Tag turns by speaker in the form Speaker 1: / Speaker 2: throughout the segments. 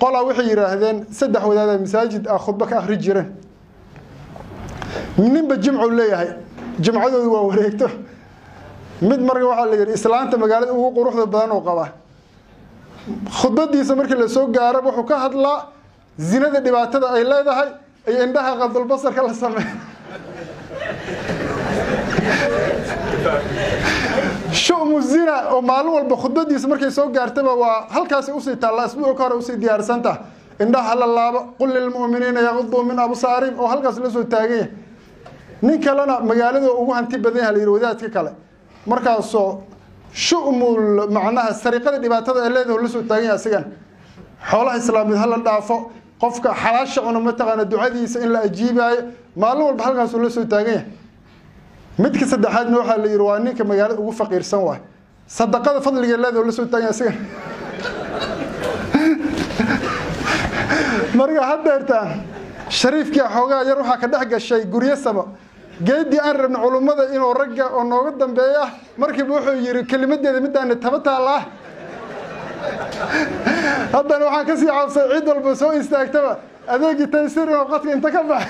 Speaker 1: Qolaa waxay yidhaahdeen saddex wadaada masaajid ah khudbo ka akhri jireen, ninba jimcuu leeyahay, jimcadoodu waa wareegto. Mid marka waxaa la yidhi islaanta magaalada ugu quruxda badan oo qabaa, khudbadiisa markii lasoo gaaro wuxuu ka hadlaa zinada dhibaatada ay leedahay iyo indhaha qadulbasarka la sameeyo. Shu'mu zina oo maalin walba khudbadiisa markay soo gaartaba waa halkaasi usii taallaa, isbuuc ka hore usii diyaarsanta, indhaha la laabo, qul lilmu'miniina yaquduu min absaarihim, oo halkaas la soo taagan yahay. Nin kalena magaalada ugu hanti badan yahay la yidhi wadaadka kale, markaasoo shu'mul macnaha sariqada dhibaatada ay leedahay la soo taagan yahay asigan. Xoolaha islaamid ha la dhaafo, qofka xalaasha cuna mataqaana ducadiisa in la ajiibaayo, maalin walba halkaasuu la soo taagan yahay. Midka saddexaadna waxaa la yidhi waa ninka magaalada ugu faqiirsan waay, sadaqada fadliga leedahay la soo taagan yahay asigan. Marka haddeertaan shariifkii xoogaa yar waxaa ka dhex gashay guryo samo, geedii aan rabna culummada inuu ragga oo nooga dambeeya markiiba wuxuu yidhi kelimadeeda midaana taba taalla ah. Haddana waxaan kasii cabsay cid walba soo istaagtaba adeegii Taysiir inuu qadka inta ka baxa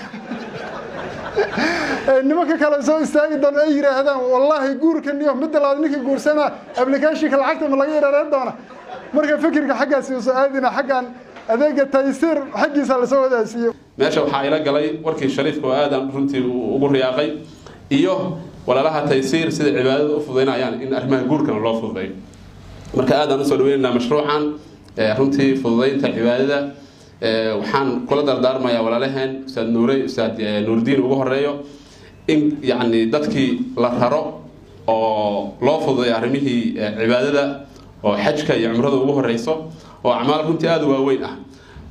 Speaker 1: nimanka kale soo istaagi doona ay yidhaahdaan wallaahi guurkan iyo midda labaad ninkii guursanaa applicationka lacagta ma laga yareereyn doona. Marka fikirka xaggaasi usoo aadina, xaggan adeega Taysiir xaggiisa lasoo wadaasiiyo.
Speaker 2: Meesha waxaa ila galay warkii shariifka oo aadan runtii ugu riyaaqay, iyo walaalaha Taysiir sida cibaadada u fududaynayaan in arrimaha guurkana loo fududeeyo. Marka aadaan usoo dhaweynaynaa mashruucan runtii fududaynta cibaadada. Waxaan kula dardaarmayaa walaalaheen Ustaad Nuurey, Ustaad Nuurdiin ugu horeeyo, in yacni dadkii la raro oo loo fududeeyo arrimihii cibaadada oo xajka iyo cumrada ugu horeyso, oo acmaal runtii aada u waaweyn ah,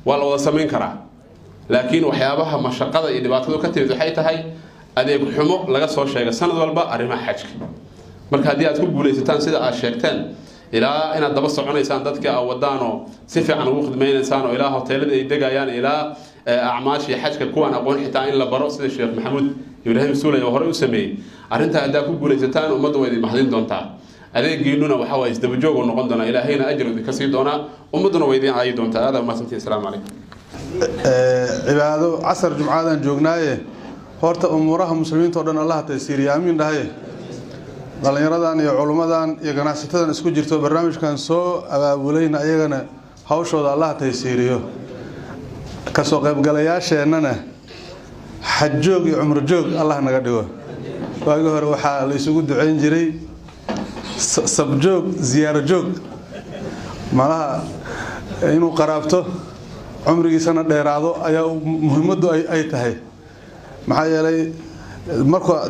Speaker 2: waa la wada samayn karaa. Laakiin waxyaabaha mashaqada iyo dhibaatadu ka timid waxay tahay adeeg xumo laga soo sheega sanad walba arrimaha xajka. Marka haddii aad ku guulaysataan sida aad sheegteen, ilaa inaad daba soconaysaan dadka aad wadaanoo si fiican ugu khidmaynaysaan, oo ilaa hoteelada ay degayaan, ilaa acmaashii xajka kuwaan aqoon xitaa in la baro, sida Sheekh Maxamuud Ibraahim Suuley oo horey u sameeyey, arrintaa haddaa ku guulaysataan ummadda waa idin mahadin doontaa, adeegiinuna waxa waye isdabajoog uu noqon doonaa, Ilaahayna ajir idinka sii doonaa, ummadduna waa idin aayi doontaa. Aad mahadsantihin, asalaamu calaykum.
Speaker 3: Cibaado casar jumcaadaan joognaaye, horta umuuraha muslimiinta o dhan Allaha taysiiriya, amiin dhahaye. Dhallinyaradan iyo culummadan iyo ganacsatadan isku jirto barnaamijkan soo abaabulayna ayagana hawshooda Allaha taysiiriyo. Kasoo qaybgalayaasheennana xajjoog iyo cumro joog Allah naga dhigo. Waagii hore waxaa la isugu ducayn jiray sabjoog ziyaaro joog, macnaha inuu qaraabto cumrigiisana dheeraado ayaa muhiimaddu ay tahay. Maxaa yeelay marka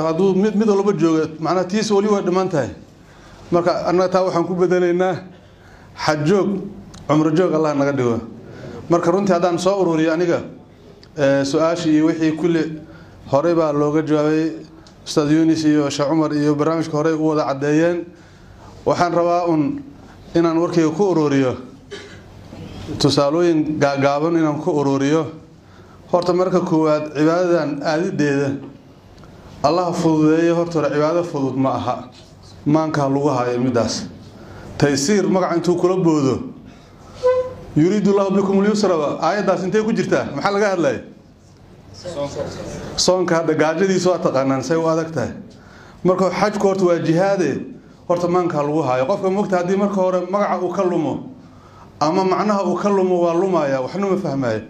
Speaker 3: hadduu mid walba jooga macnaha tiis weli way dhiman tahay. Marka annaga taa waxaan ku bedelaynaa xajjoog cumro joog Allah naga dhigo. Marka runtii haddaan soo ururiyo aniga su-aashii iyo wixii kulli horey baa looga jawaabay, Ustaad Yunis iyo Sheekh Cumar iyo barnaamijka horey u wada caddeeyeen. Waxaan rabaa un inaan warkayga ku ururiyo tusaalooyin gaagaaban inaan ku ururiyo. Horta marka koowaad cibaadadan aadideeda Allah fududeeyo, horta hore cibaado fudud ma aha, maanka lagu hayo midaas. Taysiir magaca intuu kula boodo, yuriidu Allahu bikum al-yusra, aayadaas intee ku jirtaa? Maxaa laga hadlaya? Soonka hadda gaajadiisu waa taqaanaan say u adag tahay. Marka xajku horta waa jihaade, horta maanka lagu hayo. Qofka mogta haddii marka hore magaca uu ka lumo ama macnaha uu ka lumo waa lumaya, waxna ma fahmayo.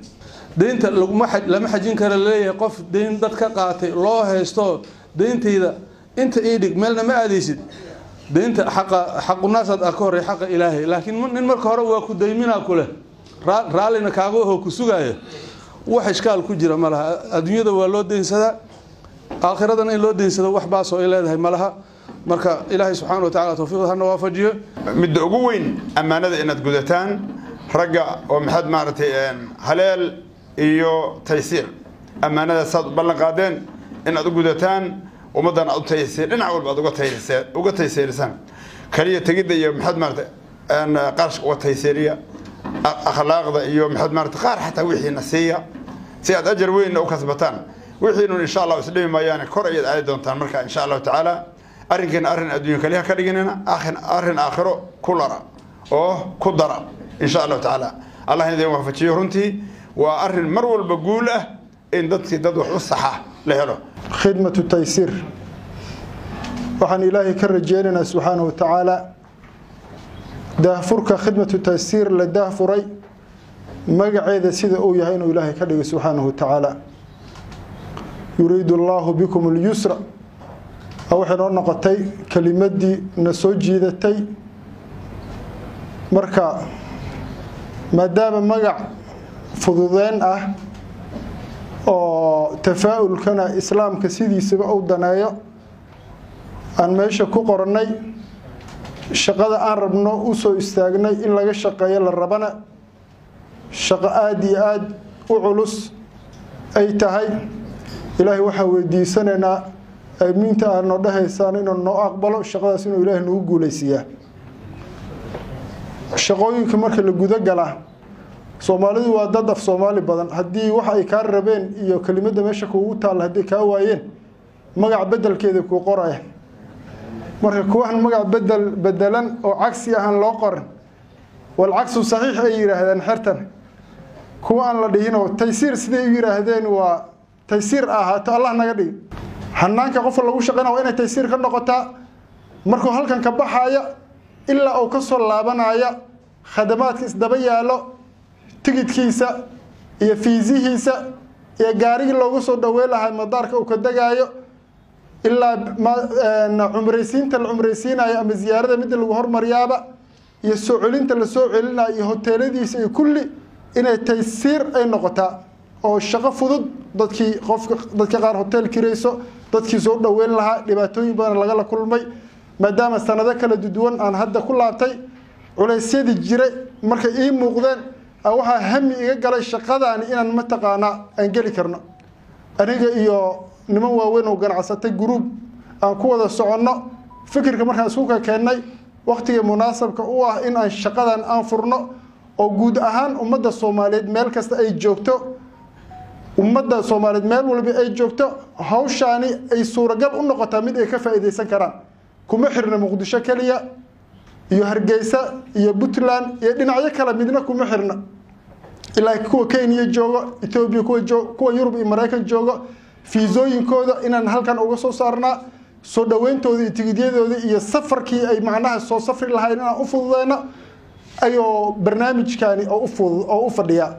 Speaker 3: Deynta laguma lama xajin kara leeyahay, qof deyn dad ka qaatay loo haysto, deyntayda inta ii dhig meelna ma aadaysid. Deynta xaqa xaqunaasaad ah ka horey xaqa Ilaahay, laakiin nin marka hore waa ku dayminaa kuleh, raallina kaaga oho ku sugaaya, wax ishkaal ku jira ma laha. Adduunyada waa loo deynsadaa, aakhiradana in loo deynsado wax baasoo ay leedahay ma laha. Marka Ilaahay subxaana wa tacala tawfiiqda hana waafajiyo.
Speaker 4: Midda ugu weyn ammaanada inaad gudataan ragga oo maxaad maaragtay Haleel iyo Taysiir, ammaanada saad u ballan qaadeen inaad u gudataan, ummaddan aad u taysiir, dhinac walba aad uga taysiirisaan. Kaliya tegidda iyo maxaad maaragtay qarashka uga taysiiriya, akhlaaqda iyo maxaad maaragtay qaar xataa wixiina siiya, si aad ajar weynna u kasbataan. Wixiinun insha Allah isdhimi maayaane, kor ayaad aadi doontaan. Marka insha Allahu tacaala arrinkeena arrin adduunyo kaliya ka dhiginina, arrin aakhiro ku lara oo ku dara insha Allahu tacaala. Allah idin waafajiyo. Runtii waa arrin mar walba guul ah in dadkii dad wax u saxa la helo.
Speaker 1: Khidmatu Taysiir, waxaan Ilaahay ka rajeynaynaa subxaanahu watacaala daahfurka Khidmatu Taysiir la daahfuray magaceeda sida uu yahay inuu Ilaahay ka dhigay subxaanahu watacaala. Yuriidu Allaahu bikum alyusra waxay noo noqotay kelimaddii na soo jiidatay. Marka maadaama magac fududeen ah oo tafaa'ulkana Islaamka sidiisaba u daneeyo aan meesha ku qorannay, shaqada aan rabno u soo istaagnay in laga shaqeeyo la rabana shaqo aada iyo aada u culus ay tahay, Ilaahay waxaan weydiisanaynaa aamiinta aad noo dhahaysaan inuu noo aqbalo shaqadaas, inuu Ilaahay nagu guulaysiiyaa. Shaqooyinka marka la gudo galaa, Soomaalidu waa dad af Soomaali badan, haddii waxa ay kaa rabeen iyo kelimadda meesha kuugu taalla haddii kaa waayeen, magac beddelkeeda kuu qoraya. Marka kuwahan magac bedel bedelan oo cagsi ahaan loo qorin, walcagsu saxiix ay yidhaahdeen xertan, kuwa aan la dhihinoo Taysiir siday u yidhaahdeen waa Taysiir ahaato. Allah naga dhigi hanaanka qofka lagu shaqeynaya waa inay Taysiir ka noqotaa markuu halkan ka baxaya ilaa uu ka soo laabanaya, khadamaadka isdaba yaalo, tigidkiisa iyo fiisihiisa iyo gaarigii loogu soo dhaweyn lahaa madaarka uu ka degaayo ilaa cumraysiinta la cumraysiinayo ama ziyaarada midda lagu hormariyaaba iyo soo celinta la soo celinayo iyo hoteeladiisa iyo kulli inay Taysiir ay noqotaa oo shaqo fudud. Dadkii qofka dadka qaar hotel kirayso, dadkii soo dhaweyn lahaa dhibaatooyin badan lagala kulmay, maadaama sanado kala duwan aan hadda ku laabtay culeysyadii jiray. Markay ii muuqdeen waxaa hami iga galay shaqadaani inaan mataqaanaa aan geli karno, aniga iyo niman waaweyn oo ganacsatay group aan ku wada soconno. Fikirka markaan isku ka keennay, waqtiga munaasabka u ah in aan shaqadan aan furno oo guud ahaan ummadda Soomaaliyeed meel kasta ay joogto, ummadda Soomaaliyeed meel walba ay joogto, hawshaani ay suuragal u noqotaa mid ay ka faa'iidaysan karaan. Kuma xirna Muqdisho keliya iyo Hargeysa iyo Puntland iyo dhinacyo kale, midna kuma xirna, ilaa kuwa Kenya joogo, Etoobiya kuwa joogo, kuwa Yurub iyo Maraykan joogo, fiisooyinkooda inaan halkan uga soo saarnaa, soo dhaweyntooda iyo tigidyadooda iyo safarkii ay macnaha soo safri lahayn inaan u fududeyno ayuu barnaamijkani oo u fudud oo u fadhiya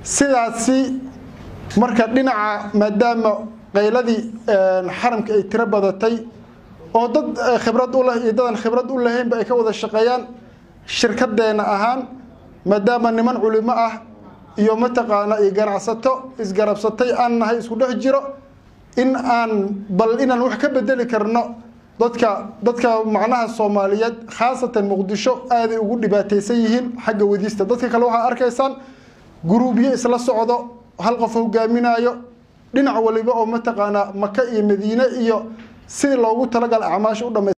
Speaker 1: sidaasi. Marka dhinaca maadaama qayladii xaramka ay tiro badatay oo dad khibrad u leh iyo dadan khibrad u lahaynba ay ka wada shaqeeyaan, shirkadeena ahaan maadaama niman culimo ah iyo mataqaana iyo ganacsato isgarabsatay aan nahay, isku dhex jiro, in aan bal inaan wax ka bedeli karno dadka macnaha Soomaaliyeed, khaasatan Muqdisho aaday ugu dhibaataysan yihiin xagga wadista. Dadka kale waxaa arkaysaan guruubyo isla socdo, hal qof hogaaminayo, dhinac waliba oo mataqaanaa Maka iyo Madiine iyo sidii loogu talagalay acmaasha u dhamay.